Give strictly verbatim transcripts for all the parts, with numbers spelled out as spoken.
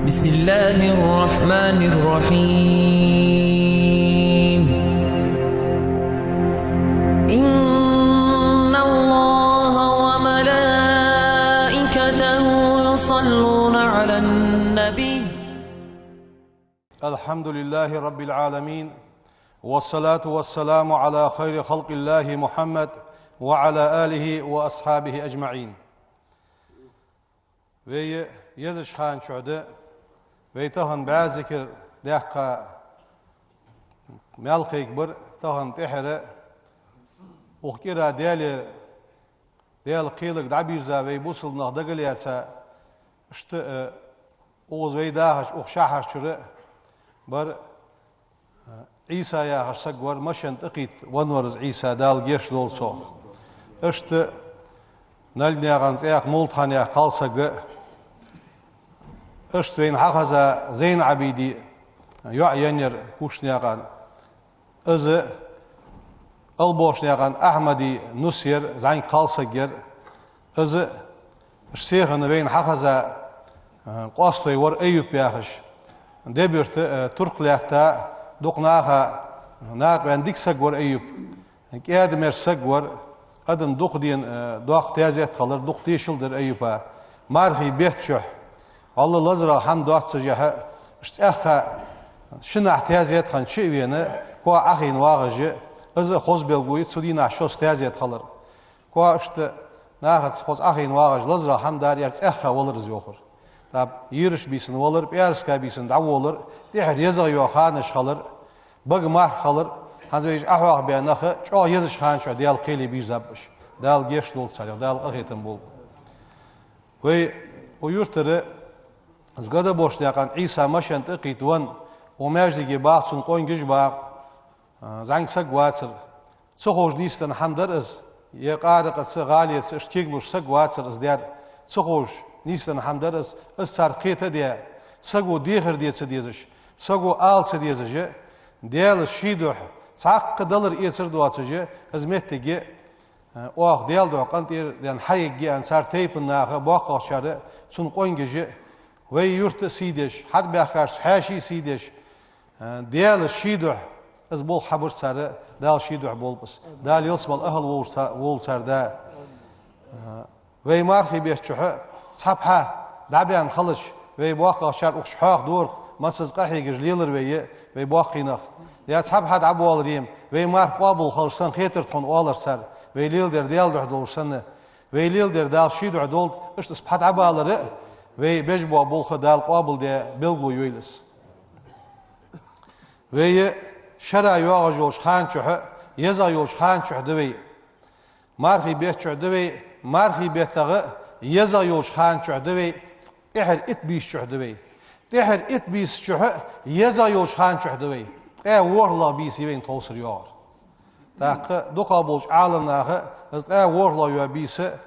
بسم الله الرحمن الرحيم. إن الله وملائكته يصلون على النبي. الحمد لله رب العالمين، والصلاة والسلام على خير خلق الله محمد وعلى آله وأصحابه أجمعين. Вай езача хана чухь да, вай тахан бӀаь зикар даьккха мел кхайкабар, тахан тӀехьара укх кӀира Даьла, Даьла кхелага дӀабийрза вай бусалба нах дагалаьца, иштта, э, укхаза вай дахача укх шахьар чура бар, э, Ӏийса яхаш саг вар, машен тӀакхийтта венна вар из Ӏийса, Дала гешт долда цох. Иштта Нальднаькъан цӀаькха Мултханаькъан кхалсаг, иштта вайна хьахеза Зейн-Ӏабида йоӀ енна яр Кушнаькъан. Из Албошнаькъан Ахьмада нус яр, зӀамига кхалсаг яр. Из, иштта сихана вайна хьахеза, э, къоастой вар Айюп яхаш. Дебирта, э, турк лаьтта, дукха наха, накъаваьнна дика саг вар Айюп. КӀаьда-мерза саг вар, адам дукха дена, э, доккха тезет хилар, дукха тешал дар Айюпа. Мархий бетта чухь, валлахӀи, лазарах хӀама доаццашехьа, иштта цӀаьхха шиннахьа тезет хинна чу а вена, коа Ӏохайна вагӀаш я, из а хоза белгало я цу дийнахьа шоца тезет хилар. Коа иштта нахаца хоза Ӏохайна вагӀаш, лазарах хӀама дар, ер цӀаьхха валар из йоахар. ТӀаккха йирача бийсан валар, пӀаьраска бийсан дӀаволар, тӀехьара езагӀа йола ханаш хилар, бага марха хилар, хӀанз вай уж Ӏохьоахабаь нах чӀоагӀа езача хана чухь Даьла кхеле бийрзаб уж. Дала гешт долда царех, Дала къахетам болба. Вай укх юртара из Гадабошнаькъан Ӏийса машен тӀакхийтта венна, укх маьждиге баха, цун къонгаш баха, а, зӀамига саг вацар. Ца ховш нийсденна хӀама дар из, е къаракъаца, гӀалеца иштта кегалуш саг вацар из даьр. Ца ховш нийсденна хӀама дар из, из цар кхета а даь, саго дехар де ца дезаш, саго ала ца дезаш, Даьла ший духьа цхьаккха далар эцар доацаш, из моттиг, э, оаха Даьла духьа къинтӀера даьнна хьаергья аьнна, цар тайпан наха, боккхагӀчар, цун къонгаш, вай юрта а сий деш, хьатӀабаьхкача хьаьший а сий деш, Э, Даьла ший духьа из болх хьабир цар, Дала ший духьа болба из. Дала ялсмала ахӀл волва ца-, волва цар да. Э, вай мархий бетта чухь цхьа пхьа дӀабаьнна хилча, вай боккхагӀчар укх чу хьоахадора-кх, массаза къахьегаш лелар вай, вай боккхий нах. Е цхьа пхьа дӀабоаларе-м, вай марха къоабал хилар санна хетар тхона, оалар цар, вай леладер Даьла духьа долаш санна. Вай леладер Дала ший духьа долда, иштта из пхьа дӀабалар а, вай беш бола болх Дала къоабалдаь белгало йойла из. Вай шера йоагӀаш йолча хана чухь, езагӀа йолча хана чухь да вай. Мархий бетта чухь да вай, мархий беттагӀа езагӀа йолча хана чухь да вай, тӀехьара итт бийса чухь да вай. ТӀехьара итт бийса чухь, езагӀа йолча хана чухь да вай. Ткъаь ворхӀлагӀа бийса я вайна тховсара йоагӀар. ТӀаккха дукхагӀболча Ӏаламнаха из ткъаь ворхӀлагӀа йола бийса,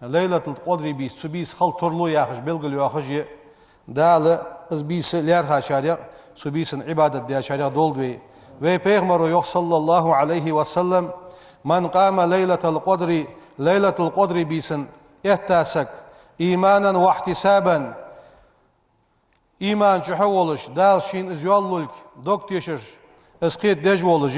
Лайлатул-Къадри бийса, цу бийса хила тарлу яхаш белгалйоахаш я. Дала из бийса лаьрхӀачарех, цу бийсан Ӏибадат дечарех долда вай. Вай пайхамаро йоах, صلى الله عليه وسلم: «من قام ليلة القدر», Лайлатул-Къадри бийсан этта саг, «إيمانا واحتسابا», иман чухь а волаш, Дала шийна из йоаллалга дог тешаш, из кхетадеш волаш,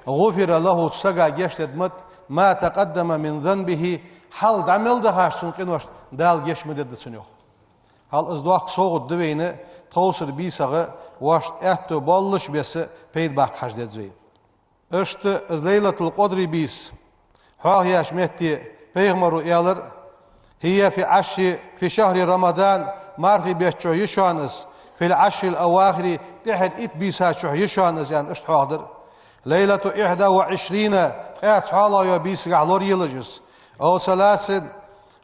«غفر له», цу сага гешт дергда ма, «ما تقدم من ذنبه», хьалха дӀа мел дахача цун къиношта Дала гешт ма дергда цунна, йоах. Хьал из доккха совгӀат да вайна, тховсара бийсагӀа вайна аьттув боллаш беса пайда баккха хьажа деза вай. Иштта из Лайлатул-Къадри бийса хьоахаеш метте пайхамаро аьлар: «هي في عشر، في شهر رمضان», мархий бетта чухь я шоана из, «في العشر الأواخر», тӀехьара итт бийса чухь я шоана из, аьнна, иштта хьоахадар. «ليلة إحدى وعشرين», ткъаь цхьоалагӀа йола бийсагахь лораелаш из. «أو ثلاث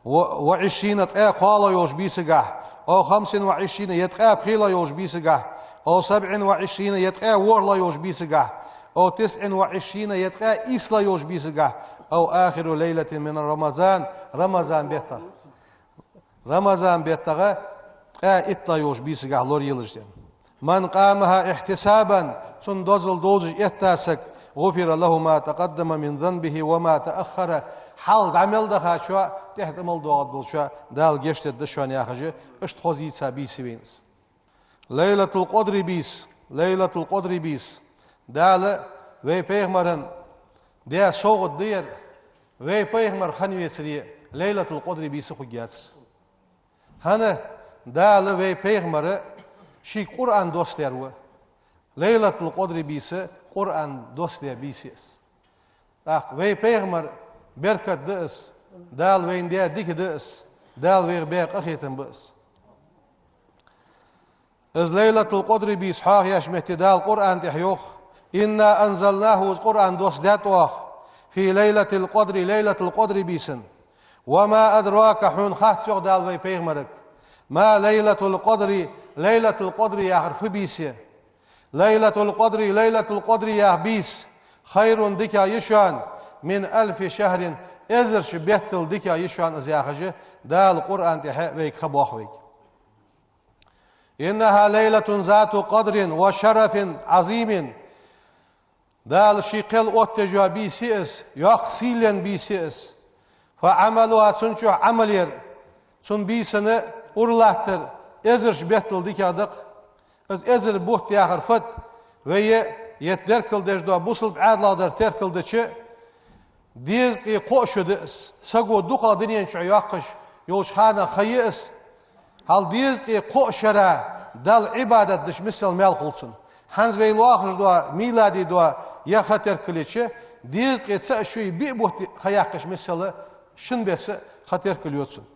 وعشرين», ткъаь кхоалагӀа йолча бийсагахь, «أو خمس وعشرين», е ткъаь пхелагӀа йолча бийсагахь, «أو سبع وعشرين», е ткъаь ворхӀлагӀа йолча бийсагахь, «أو تسع وعشرين», е ткъаь ийслагӀа йолча бийсагахь, «أو آخر ليلة من رمضان», Рамазан бетта. Рамазан беттагӀа ткъаь иттлагӀа йолча бийсагахь лораелаш из. «من قامها احتسابا», цунна дозал довзаш этта саг, «غفر له ما تقدم من ذنبه وما تأخر», хьалха дӀа мел дахачоа, тӀехьа тӀа мел доагӀаш долчоа Дала гешт дергда шоана, яхаш, иштта хоза йийца бийса я вайна из. Лайлатул-Къадри бийса, Лайлатул-Къадри бийса. Дала вай пайхамарна даь совгӀат да ер, вай пайхамар хинна вецаре Лайлатул-Къадри бийса хургьяцар. ХӀана? Дала вай пайхамар шийга Къуръан доссадаьр ва. Лайлатул-Къадри бийса Къуръан доссадаь бийса я из. ТӀаккха вай пайхамара беркат да из, Дала вайна даь дика да из, Дала вайх баь къахетам ба из. Из Лайлатул-Къадри бийса хьоахаеш метте Дала Къуръан тӀа йоах: «إنا أنزلناه», из Къуръан доссадаьд оаха, «في ليلة القدر», Лайлатул-Къадри бийсан. «وما أدراك», хьона хац, йоах Дала вай пайхамарга, «ما ليلة القدر», Лайлатул-Къадри яхар фу бийса я. «ليلة القدر», Лайлатул-Къадри яха бийса, «خير», дикагӀа я шоана, «من ألف شهر», эзарча беттал дикагӀа я шоана из яхаш, Дала Къуръан тӀа вайга ха боах вайга. «إنها ليلة ذات قدر وشرف عظيم». Дала ший кхел оттаеш йола бийса я из, йоккха сийлен бийса я из. «فعملها», цун чу Ӏамал яр, цун бийсан уралаттар эзарча беттал дикагӀа да-кх. Из эзар бутт яхар фуд? Вай етт деркал деш дола бусалба Ӏаьдалах дар теркалдича, дезткъеи кхо шу да из, саго дукхагӀа дунен чу йоаккхаш йолча хана ха я из. Хьал дезткъеи кхо шера Далла Ӏибадат деш миссел маьл хул цунна. ХӀанз вай лоархӀаш дола милади дола ер ха теркалйича, дезткъеи цаӀ шуи биъ бутт ха яьккхача миссел шин бесса ха теркалйоац цунна.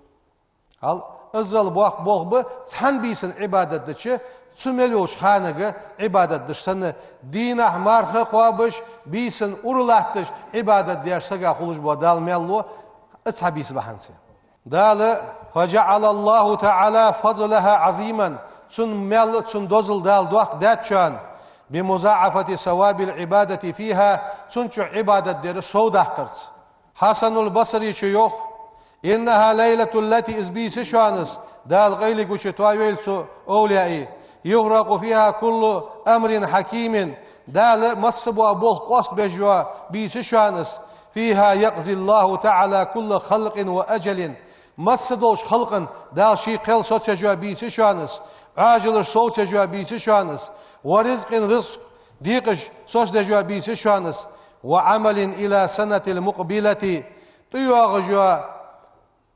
Хьал иззал боккха болх ба цхьан бийсан Ӏибадат дича, цу мел йолча ханага Ӏибадат деш санна, дийнахьа марха кхоабаш, бийсан уралатташ Ӏибадат деш сага хулаш бола Дала маьл лу, из цхьа бийса ба хӀанз. Дала: «فجعل الله تعالى فضلها عظيما», цун маьл, цун дозал Дала доккха даьд шоана, «بمضاعفة ثواب العبادة فيها», цун чу Ӏибадат дера сов даккхарца. Хьасанул Басрийчо йоах: «إنها ليلة التي», из бийса я шоана из, Дала къайлиг гуча тоавойла цу овлияи, «يفرق فيها كل أمر حكيم», Дала масса бола болх къоастабеш йола бийса я шоана из, «فيها يقضي الله تعالى كل خلق وأجل», масса долча халкъан Дала ший кхел соцаеш йола бийса я шоана из, Ӏоажалаш совцаеш йола бийса я шоана из, «ورزق», рузкъ, декъаш соцадеш йола бийса я шоана из, «وعمل إلى سنة المقبلة», тӀайоагӀаш йола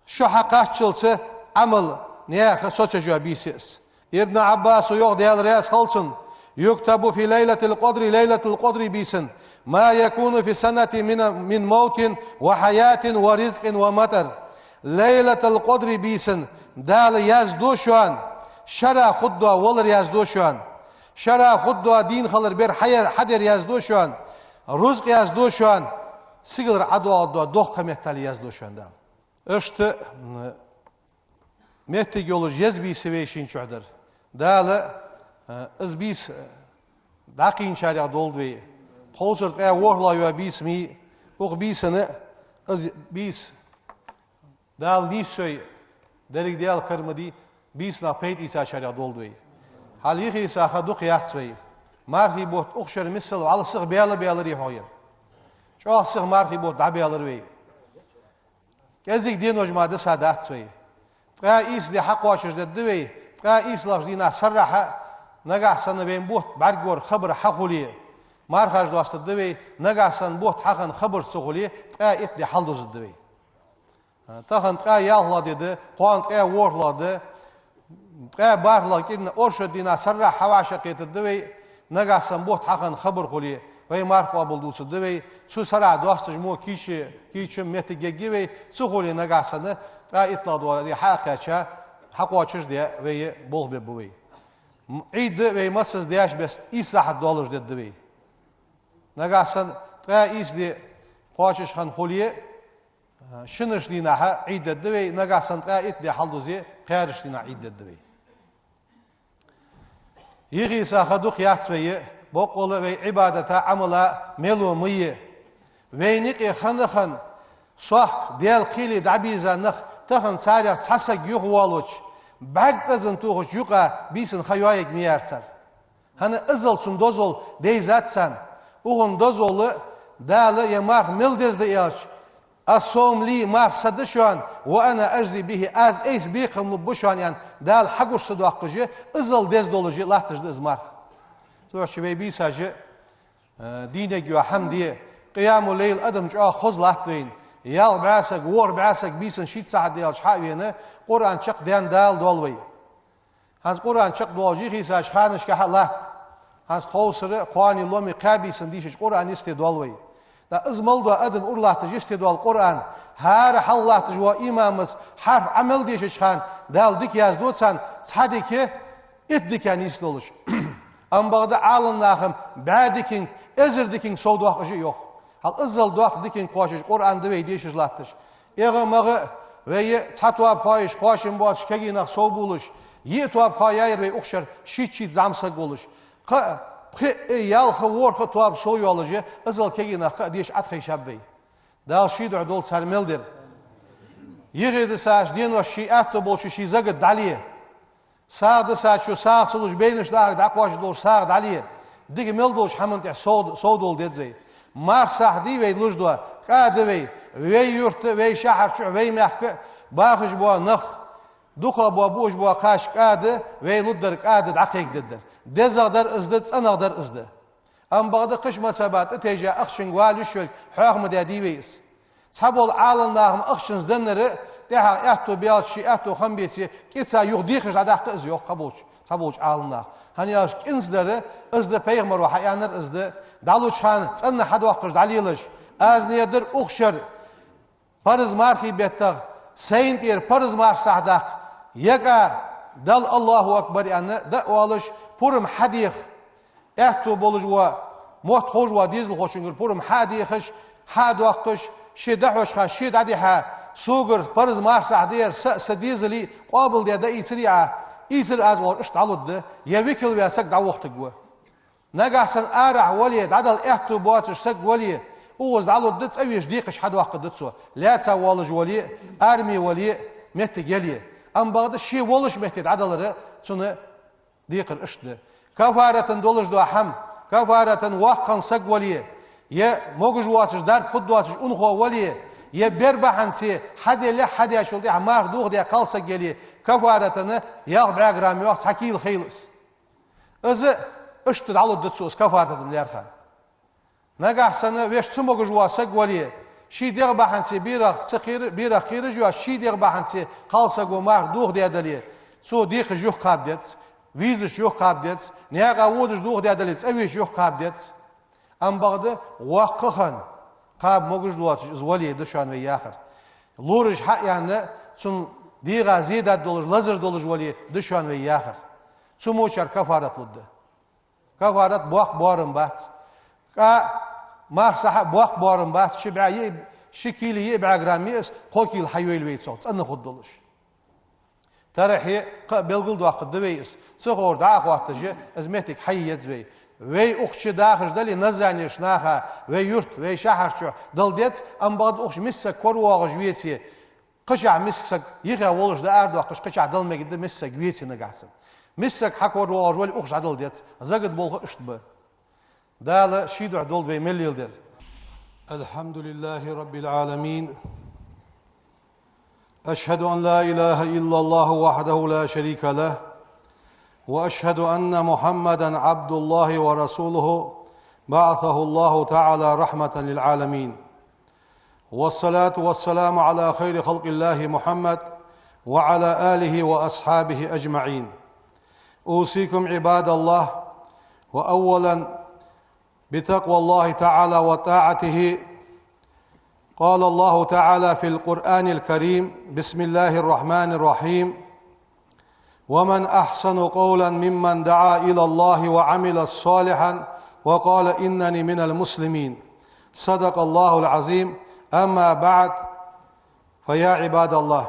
шу хьакхаччалца Ӏамал, наьха соцаеш йола бийса я из. Ибн Ӏаббаса йоах, Даьла раьза хилва цунна: «يكتب في ليلة القدر», Лайлатул-Къадри бийсан, «ما يكون في سنة من، من موت وحياة ورزق ومطر». Лайлатул-Къадри бийсан Дала яздо шоана, шера хургдола валар яздо шоана, шера хургдола дийна хилар, бер хьаяр, хьадар яздо шоана, рузкъ яздо шоана, сигалара ӀодоагӀаргдола доккха меттел яздо шоана Дала. Иштта, м, моттиг йолаш еза бийса я вай шийна чухь дар. Дала, э, из бийса, э, дӀакхийначарех долда вай. Тховсара ткъаь ворхӀлагӀа йола бийса ма йий, укх бийсана, из бийса Дала нийсса йой, деррига Даьла кара ма дий, бийсанах пайда ийцачарех долда вай. Хьал йихийса ха дукха яц вай. Мархий бутт укх шера миссел вӀалла сиха баьлар, баьларий хьогӀ яр. ЧӀоагӀа сиха мархий бутт дӀабаьлар вай. КӀезига денош мара дисса дац вай. Ткъаь ийс ди хьакхоачашдергда вай, ткъаь ийслагӀча дийнахьа саррахьа, нагахьа санна вайна бутт бӀаргагора хабар хьахуле, мархаш доастаргда вай, нагахьа санна бутт хьахинна хабар ца хуле, ткъаь итт ди хьалдузаргда вай. Тахан ткъаь ялхлагӀа ди да, кхоана ткъаь ворхӀлагӀа да, ткъаь бархӀлагӀа кӀирна оршот дийнахьа саррахьа хьавӀашагӀкхетаргда вай, нагахьа санна бутт хьахинна хабар хуле, вай марха къоабал дувцаргда вай, цу сарахьа доасташ мо кийча, кийча моттиг ергья вай, ца хуле нагахьа санна ткъаь иттлагӀа дола ди хьа а кхаьча, хьакхоачашде вай болх бергба вай. М-, Ӏийд вай массаза деш бесса ийс сахьат долаш дергда вай. Нагахьа санна ткъаь ийс ди кхоачаш хинна хуле, шинарча дийнахьа Ӏийд дергда вай, нагахьа санна ткъаь итт ди хьалдузе, кхаьрача дийнахьа Ӏийд дергда вай. Йихийса ха дукха яц вай, боккъала вай Ӏибадата, Ӏамала мело ма йий. Вайна юкъе хинна-хинна, сохк Даьла кхеле дӀабийрза нах, тахан царех цхьа саг юхавоалача, бӀарг цӀазан тохача юкъа бийсан ха йоаергья ма яр цар. ХӀана, иззал цун дозал дайзад царна. Укхун дозал Дала ер марха мел деза да аьлча, الصوم لي, марха са да шоана, وأنا أجزي به, аз айса бекхам лургба шоана, аьнна, Дала хьагуш ца доаккхаш, иззал деза долаш латташ да из марха. Цудухьа вай бийсаш, э, дийнахьа йола хӀама де, къиямул-лайл адам чӀоагӀа хоза латт вайна. Ялх бӀаь саг, ворхӀ бӀаь саг бийсан шийтта сахьат даьлча хьа а вена, Къуръан чакхдаьнна Дала доал вай. ХӀанз Къуръан чакхдоалаш йихийсача ханашка хьа латт. ХӀанз тховсара, кхоане, ломе кхаь бийсан дийшача Къуръан йисте доал вай. ТӀаккха из мел дола адам ура латташ йисте доал Къуръан, хӀара хьалха латташ вола имамас хьарф Ӏа мел дешача хана Дала дика яздо царна, цхьа дика итт диканна нийса долаш. Амма бакъда Ӏаламнаха бӀаь диканга, эзар диканга сов доаккхаш а йоах. Хьал иззал доккха диканга кхоачаш Къуръан да вай дешаш латташ. ЭгӀа-магӀа а вай цхьа тоба хьоаш кхоачам боацаш кагий нах сов бувлаш, йиъ тоба хьоаяьяр вай укх шера шийтта-шийтта зӀамсаг волаш. Кхы а, пхиъ а, ялх а, ворхӀ а тоба сов йоалаш, иззал кагий нах кхы а деша Ӏатхайшаб вай. Дала ший духьа долда цар мел дар. Йихи дисача денош ший аьттув болчо ший загат дӀале. СагӀа дисачо сагӀа ца луш, байнаш дахьарга дӀакхоачаш долаш сагӀа дӀале. Дика мел долча хӀаман тӀа сов, сов дола деза вай. Марха сахь дий вай луш дола, кӀа да вай, вай юрта, вай шахьар чу, вай мехка бахаш бола нах, дукхагӀа бола, буаш бола кхаш кӀа да, вай лургдар кӀа да, дӀакхайкадергдар. ДезагӀдар из да, цӀенагӀдар из да. Амма бакъда кхыча мазхӀаба тӀатайжа ахчанга вала йиш йолга хьоахадаь дий вай из. Цхьабола Ӏаламнаха-м ахчанца деннар, тӀехьагӀа аьттув баьлча, ший аьттув хам беце, кӀинца юха декхаш дӀадаккха из, йоах цхьаболча, цхьаболча Ӏаламнаха. ХӀана аьлча кӀинца дар из да, пайхамаро хьааьннар из да, дӀалуча хана цӀена хьадоаккхаш дӀалелаш. Аз ният дир укх шера парз мархий беттагӀа сайна тӀера парз марха сахь даккха, е кӀа Далла «Аллаху акбар» аьнна дӀаоалаш, пурам хьадеха, аьттув болаш вола, мотт ховш вола дезалхочунгара пурам хьа а дехаш, хьа а доаккхаш, ше дӀахьоча хана ше дӀадихьа, согара парз марха сахь даьр са а, са дезалий а къоабалдаь дӀаийцарий Ӏа, ийцар аз оалаш, иштта дӀалургда, е викал ваь саг дӀавохийтаргва. Нагахьа санна арахьа вале, дӀадала аьттув боацаш саг вале, укхаза дӀалургда, цӀавеш декхаш хьадоаккхаргда цо. Лаьца воалаш вале а, арме вале а, моттиг яле а. Амма бакъда ше волча метте дӀадалар цунна декхар иштта да. Кафаратан долаш дола хӀама, кафаратан воккха хинна саг вале, е могаш воацаш, дарба хургдоацаш унахо вале, е бер бахьанце хьаделлехь, хьадаьчул тӀехьагӀа марха дохадаь кхалсаг яле, кафаратана ялх бӀаь грамм йоах, цхьа кийла хийла из. Из иштта дӀалургда цо, из кафаратана лаьрхӀа. Нагахьа санна вешта ца могаш вола саг вале, ший дегӀа бахьанце берах ца кхера-, берах кхераш йоацаш, ший дегӀа бахьанце кхалсаго марха дохадаь дале, цо декхаш юхакхаба деза, везаш юхакхаба деза, наькъа водаш дохадаь дале, цӀавеш юхакхаба деза. Амма бакъда воккха хинна, кхаба могаш доацаш из вале, да шоана вай яхар. Лораша хьааьнна, цунна дегӀа зе даргдолаш, лазар долаш вале, да шоана вай яхар. Цу мочара кафарат лургда. Кафарат боккха боарам бац. КӀа, марха сахь а боккха боарам бац, ши бӀаь йиъ, ши кийла йиъ бӀаь грамм я из, кхо кийла хьайойла вай цох, цӀена хургдолаш. Тарахье кхы а белгалдоаккхаргда вай из, ца ховр дӀа а хотташ, из моттиг хьае еза вай. Вай укх чу дахаш дале, Назранеш наха, вай юрта, вай шахьар чу дала деза, амма бакъда укх чу миска саг коравоагӀаш веце, кхычахьа миска саг, йиххе волаш да арадоаккхаш, кхычахьа дала мегаш да миска саг веце нагахьа санна. Миска саг хьакоравоагӀаш вале, укх чу дӀадала деза, загат болх иштта ба. Дала ший духьа долда вай мел леладер. الحمد لله رب العالمين. أشهد أن لا إله إلا الله وحده لا شريك له، وأشهد أن محمدا عبد الله ورسوله، بعثه الله تعالى رحمة للعالمين. والصلاة والسلام على خير خلق الله محمد وعلى آله وأصحابه أجمعين. أوصيكم عباد الله، وأولا بتقوى الله تعالى وطاعته. قال الله تعالى في القرآن الكريم: بسم الله الرحمن الرحيم. ومن أحسن قولا ممن دعا إلى الله وعمل صالحا وقال إنني من المسلمين. صدق الله العظيم. أما بعد، فيا عباد الله،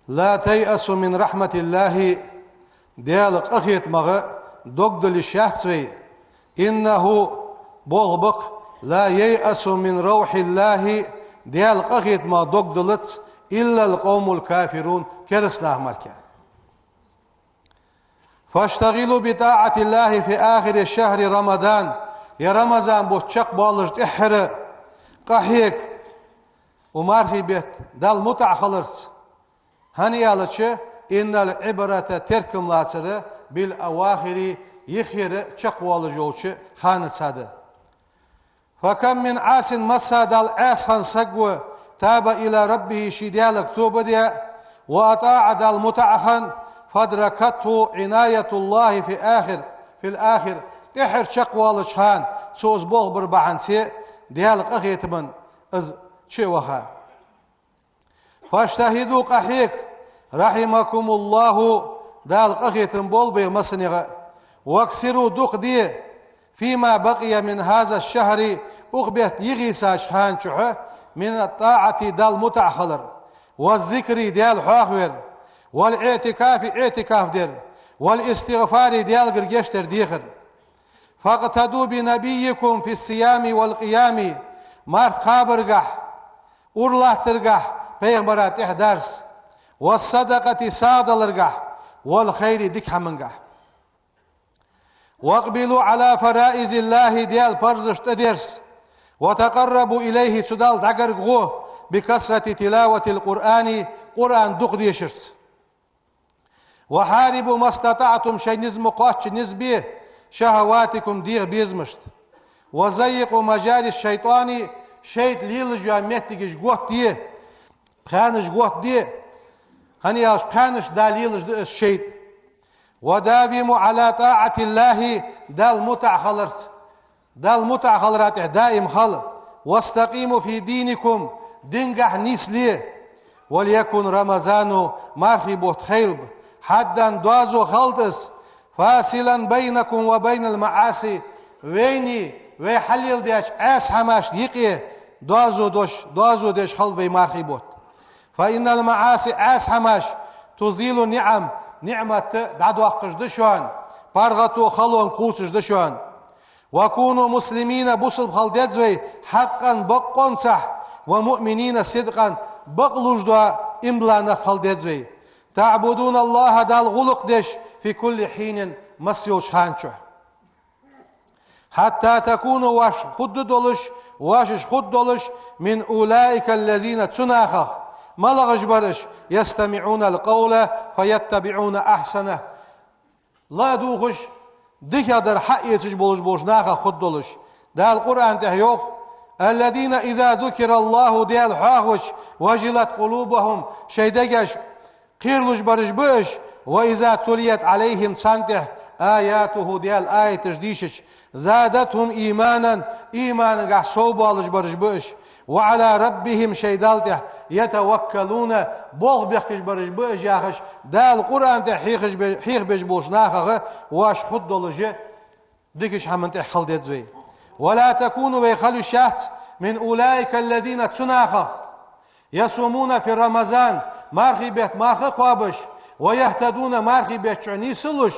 لا تيأسوا من رحمة الله. Даьла къахетамах дог дала йиш яц вай. إنه, болх ба-кх, لا ييأس من روح الله, Даьла къахетамах дог далац, إلا القوم الكافرون, кераста нах мара. فاشتغلوا بطاعة الله في آخر شهر رمضان. Ер Рамазан бутт чакхбоалаш тӀеххьара, Къахьега, укх мархий бетта Далла мутӀахьа хиларца. ХӀана аьлча, إن العبرة теркам лацар بالأواخر юххера чакхвоалаш йолча ханашца да. فكم من عاص масса Далла Ӏаьса хинна саг ва, تاب إلى ربه ший Даьлага тоба даь, وأطاع Далла мутӀахьа хинна, فأدركته عناية الله في آخر في الآخر тӀеххьара чакхвоалача хана цо из болх бар бахьанца Даьла къахетамах из чу а ваха. فاجتهدوا къахьега, رحمكم الله Дала къахетам болба вай массанега а. وأكثروا дукха де, فيما بقي من هذا الشهر укх бетта йигӀийсача хана чухь, من الطاعة Далла мутӀахьа хилар, والذكر Даьла хьоахавар, والاعتكاف иӀтикаф дар, والاستغفار Даьлагара гешт дар дехар. فاقتدوا بنبيكم في الصيام والقيام марха кхабаргахь, ура латтаргахь пайхамара тӀехьа дарца, والصدقة сагӀа даларгахь, والخير дика хӀамангахь. وأقبلوا على فرائض الله Даьла парзаш тӀадерза, وتقربوا إليه цу Далла дӀагарга гӀо, بكثرة تلاوة القرآن Къуръан дукха дешарца. وحاربوا ما استطعتم шоай низ ма кхоачча низ бе, شهواتكم дегӀа безамашта. وضيقوا مجاري الشيطان шайтӀа лелаш йола моттигаш готта де, пхаьнаш готта де, хӀана аьлча пхаьнаш да лелаш да из шайтӀа. وداوموا على طاعة الله Далла мутӀахьа хиларца, Далла мутӀахьа хилара тӀехьа даим хила. واستقيموا في دينكم дингахь нийсле. وليكن رمضان мархий бутт хийла ба, حدا доазув хилда из, فاصلا بينكم وبين المعاصي вайнеи вай хьалеладеча Ӏаьса хӀамашта юкъе доазув деш, доазув деш хилда вай мархий бутт. فإن المعاصي Ӏаьса хӀамаш تزيل النعم ниӀмат дӀадоаккхаш да шоана, паргӀато халонга кхувсаш да шоана. وكونوا مسلمين бусалба хила деза вай, حقا бакъонцахь, ومؤمنين صدقا бакълувш дола иман дола нах хила деза вай. تعبدون الله Далла гӀулакх деш, في كل حين масса йолча хана чухь. حتى تكونوا вай хургдолаш, вай хургдолаш, من أولئك الذين цу нахах, малагӀаш бар уж, يستمعون القول فيتبعون أحسنه ладувгӀаш, дикагӀдар хьаэцаш болаш болча нахах хургдолаш. Дала Къуръан тӀа йоах: الذين إذا ذكر الله Даьла хьоахавича, وجلت قلوبهم шоай дегаш кхералуш бараш ба уж, وإذا تليت عليهم царна тӀа آياته Даьла аяташ дийшача, زادتهم إيمانا иманагахь совбоалаш бараш ба уж, وعلى ربهم шоай Далла тӀа يتوكلون болх бехкаш бараш ба уж яхаш, Дала Къуръан тӀа хьехаш бе-, хьехабеш болча нахах вай хургдолаш дикача хӀаман тӀа хила деза вай. ولا تكونوا вай хила йиш яц من أولئك الذين цу нахах يصومون في رمضان мархий бетта марха кхоабаш, ويهتدون мархий бетта чу нийсалуш,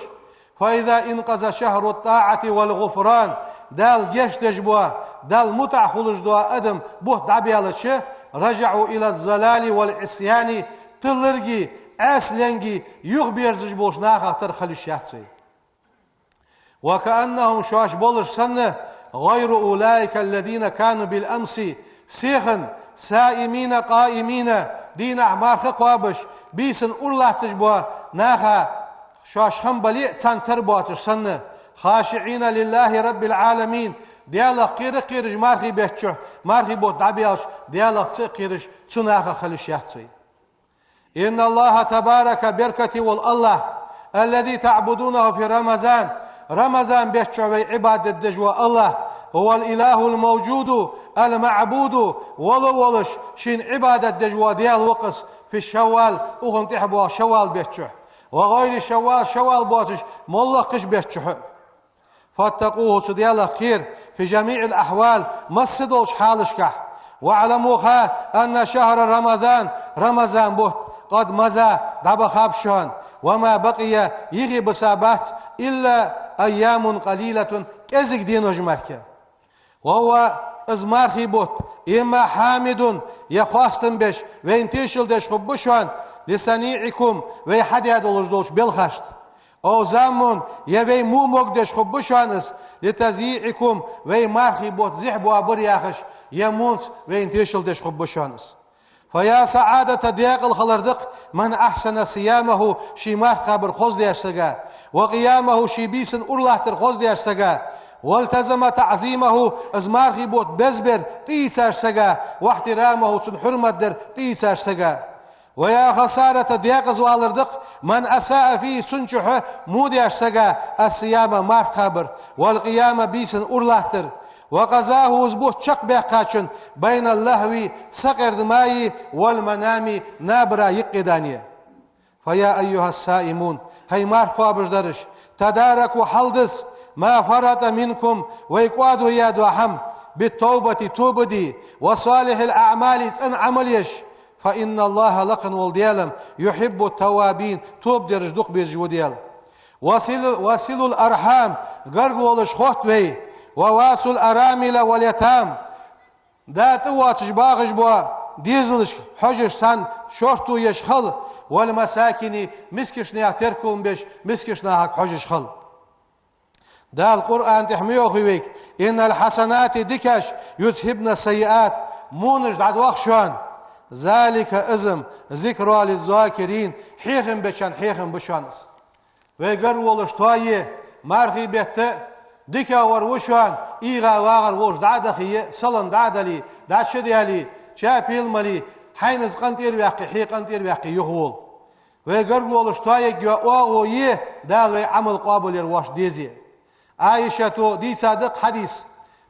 فإذا انقضى شهر الطاعة والغفران Далла гешт деш бола, Далла мутӀахьа хулаш дола адам бутт дӀабаьлча, رجعوا إلى الضلال والعصيان тиларгеи Ӏаьсаленгеи юхаберзаш болча нахах тара хила йиш яц вай. وكأنهم шоаш болаш санна, غير أولئك الذين كانوا بالأمس сехьа صائمين قائمين дийнахьа марха кхоабаш, бийсанна ура латташ бола нах шоаш хинна бале а царна тара боацаш санна, خاشعين لله رب العالمين Даьлах кхера а кхераш мархий бетта чу, мархий бутт дӀабаьлча, Даьлах ца а кхераш цу нахах хила йиш яц вай. إن الله تبارك беркате вола АллахӀ الذي تعبدونه في رمضان Рамазан бетта чу вай Ӏибадат деш вола АллахӀ, هو الإله الموجود المعبود вола а волаш, шийна Ӏибадат деш вола Даьла ва-кх из, في شوال укхан тӀехьа боагӀа шаввал бетта чу, وغير شوال шаввал боацаш моллагӀча бетта чухь а. فاتقوه цу Даьлах кхера في جميع الأحوال масса долча хьалашкахь. واعلموا ха أن شهر رمضان Рамазан бутт قد مضى дӀабахаб шоана, وما بقي йигӀе бисабац إلا أيام قليلة кӀезига денош мара. وهو из мархий бутт إما حامد е хоастам беш, вайна тешал деш хургба шоана, لصنيعكم вай хьадаь долаш долча белхашта. أو ذام, е вай во могадеш хургба шоана из, لتضييعكم, вай мархий бутт зехьа боабар яхаш, е вонца вайна тешал деш хургба шоана из. فيا سعادة, декъала хилар да-кх, من أحسن صيامه, ший марха кхабар хоза деш сага, وقيامه, ший бийсан ура латтар хоза деш сага, والتزم تعظيمه, из мархий бутт безбер тӀаийцаш сага, واحترامه, цун хьурмат дар тӀаийцаш сага. ويا خسارة, декъаза валар да-кх, من أساء فيه, цун чухьа во деш сага, الصيام, марха кхабар, والقيام, бийсан ура латтар, وقضاه, из бутт чакхбаьккхачун, بين اللهو, сакъердамаи, والمنام, набара юкъедани. فيا أيها الصائمون, хӀай марха кхоабаш бараш, تداركوا, хьалдиза, ما فرط منكم, вай кӀоадо яь дола хӀама, بالتوبة, тоба де, وصالح الأعمال, цӀена Ӏамал еш, فإن الله, лакха вола Даьла, يحب التوابين, тоба дераш дукха безаш ва Даьла. وصلوا, وصلوا الأرحام, гаргалонаш хотта вай, وواسوا الأرامل واليتامى, да тӀавоацаш бахаш бола дезалашка хьожаш, царна шорто еш хила, والمساكين, мискача наьха теркалонаш беш, мискача нахага хьожаш хила. Дала Къуръан тӀа ма йоахий вайга: إن الحسنات, дикаш, يذهبن السيئات, вонаш дӀадоах шоана. ذلك, из-м, ذكرى للذاكرين, хьехам бечарна хьехам ба шоана из. Вай гаргало тоае, мархий бетта дика вар ва шоана, ийгӀа вагӀар волаш дӀа а дахе, салам дӀа а дале, дӀа чу а даьле, чай-пел мале, хьайна из къинтӀера ваьккхе, хье къинтӀера ваьккхе юхавола. Вай гаргало тоаергйола оагӀув я Дала вай Ӏамал къоабалъяр воаш дезе. Ӏайшата дийцад-кх хьадис.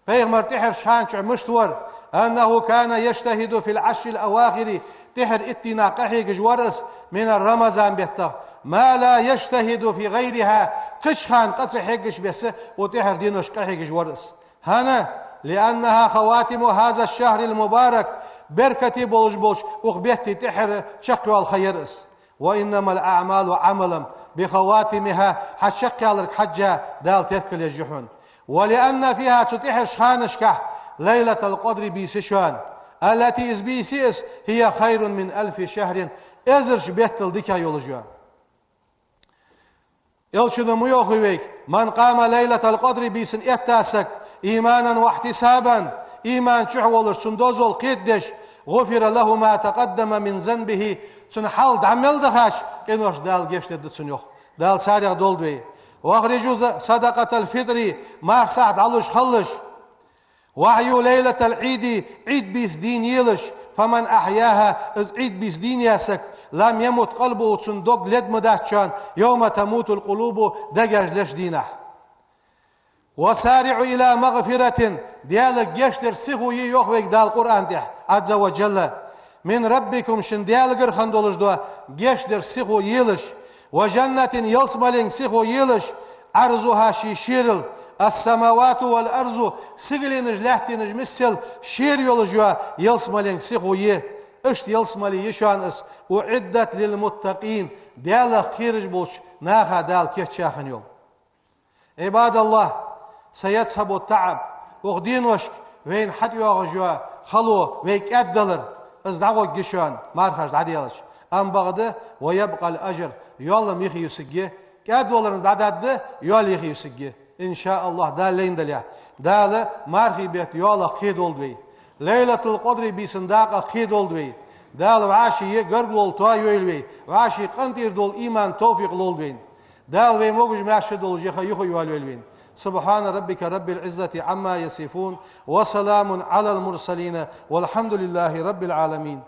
Пайхамар тӀехьарча хана чухь мишта вар: أنه كان يجتهد في العشر الأواخر, тӀехьара итт дийнахьа къахьегаш вар из, من رمضان, беттах, ما لا يجتهد في غيرها, кхыча хана къа ца хьегаш беса, укх тӀехьарча деношка къахьегаш вар из. ХӀана? لأنها خواتم هذا الشهر المبارك, беркате болаш болча укх бетта тӀехьара чакхйоалаш ха яр из. وإنما الأعمال, Ӏамал-м, بخواتيمها, хьа чакхъяларга хьежжа Дала теркал еш я хьона. ولأن فيها, цу тӀехьарча ханашка, ليلة القدر, бийса я шоана, التي, из бийса я из, هي خير من ألف شهر, эзарча беттал дикагӀа йолаш я. Элчано ма йоахий вайга: من قام ليلة القدر, бийсан этта саг, إيمانا واحتسابا, иман чу волаш, цун дозал кхетадеш, غفر له ما تقدم من ذنبه, цун хьал дӀа мел дахача къиношта Дала гешт дергда цунна, йоах. Дала царех долда вай. وأخرجوا صدقة الفطر, марха сахь дӀалуш хилалаш. وأحيوا ليلة العيد, Ӏийд бийсан дийна елаш, فمن أحياها, из Ӏийд бийсан дийна яь саг, لم يمت قلبه, цун дог лед ма дац шоана, يوم تموت القلوب, дегаш леча дийнахьа. وسارعوا إلى مغفرة, Даьлага гешт дара сихо е, йоах вайга Дала Къуръан тӀа, عز وجل, من ربكم, шун Даьлагара хинна долаш дола гешт дара сихо елаш, وجنة, ялсмаленга сихо елаш, عرضها, ший шерал, السماوات والأرض, сигаленаш, лаьттанаш миссел шера йолаш йола ялсмаленга сихо е. Иштта ялсмале я шоана из, أعدت للمتقين, Даьлах кхераш болча наха Дала кийчъяь хинна йола. عباد الله, سيذهب التعب, укх деношка вайна хьатӀайоагӀаш йола хало, вай кӀаьддалар, из дӀагӀоргья шоана, мархаш дӀадаьлча. أما بعد, ويبقى الأجر, йоал-м юхе юсаргья, кӀаьдвалар-м дӀадаргда, йоал юхе юсаргья. إن شاء الله, Дала лайна дале. Дала мархий бетта йоалах кхедолда вай. Лайлатул-Къадри бийсан дакъа кхедолда вай. Дала вӀаший гаргало тоайойла вай, вӀаший къинтӀера дола иман, товфикъ лолда вайна. Дала вай могаш-маьрша долаш яха юха а йоалайойла вайна. سبحان ربك رب العزة عما يصفون، وسلام على المرسلين، والحمد لله رب العالمين.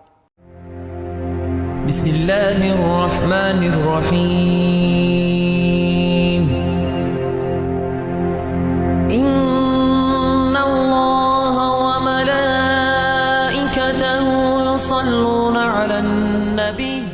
بسم الله الرحمن الرحيم. إن الله وملائكته يصلون على النبي.